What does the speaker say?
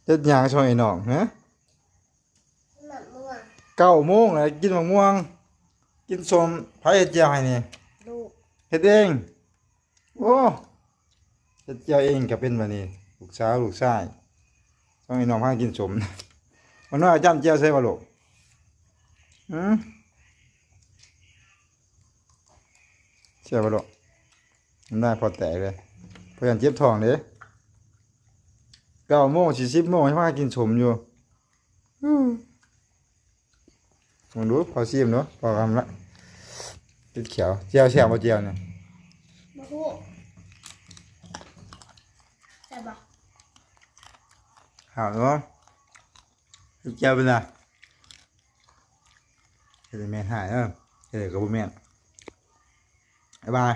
ເຮັດຫຍັງຊ່ອງໄອ້ນ້ອງ ຮະ? ໝາກມ່ວງ. ເກົ້າໂມງແລ້ວ ກິນໝາກມ່ວງ ກິນສົ້ມ. ໃຜເຮັດແຈ່ວໃຫ້ນີ້? ລູກ. ເຮັດເອງ? ໂອ້ ເຮັດແຈ່ວເອງກໍເປັນບາດນີ້ ລູກສາວລູກຊາຍ. ຕ້ອງໃຫ້ນ້ອງພາກິນສົ້ມ. ມັນວ່າຈ້ຳແຈ່ວໃສ່ບໍ່ລູກ? ຫື? ແຊບບໍ່ລູກ? ນ້ຳລາຍພໍ່ແຕກເລີຍ ພໍ່ຢ້ານເຈັບທ້ອງເດ້. ເກົ້າໂມງຊິສິບໂມງ ຍັງພາກິນສົ້ມຢູ່. ອື ເບິ່ງດູ ຂໍຊີມດູ ພໍຄຳລະ ຕິດແຂ້ວ. ແຈ່ວແຊບບໍ່ແຈ່ວນີ້? ບໍ່ຮູ້ ແຊບບໍ່? ຫາວເນາະ ແຈ່ວເປັນໃດ? ເຮັດໃຫ້ແມ່ນຫາຍເດີ ເຮັດໃດກໍບໍ່ແມ່ນ. ບາຍບາຍ.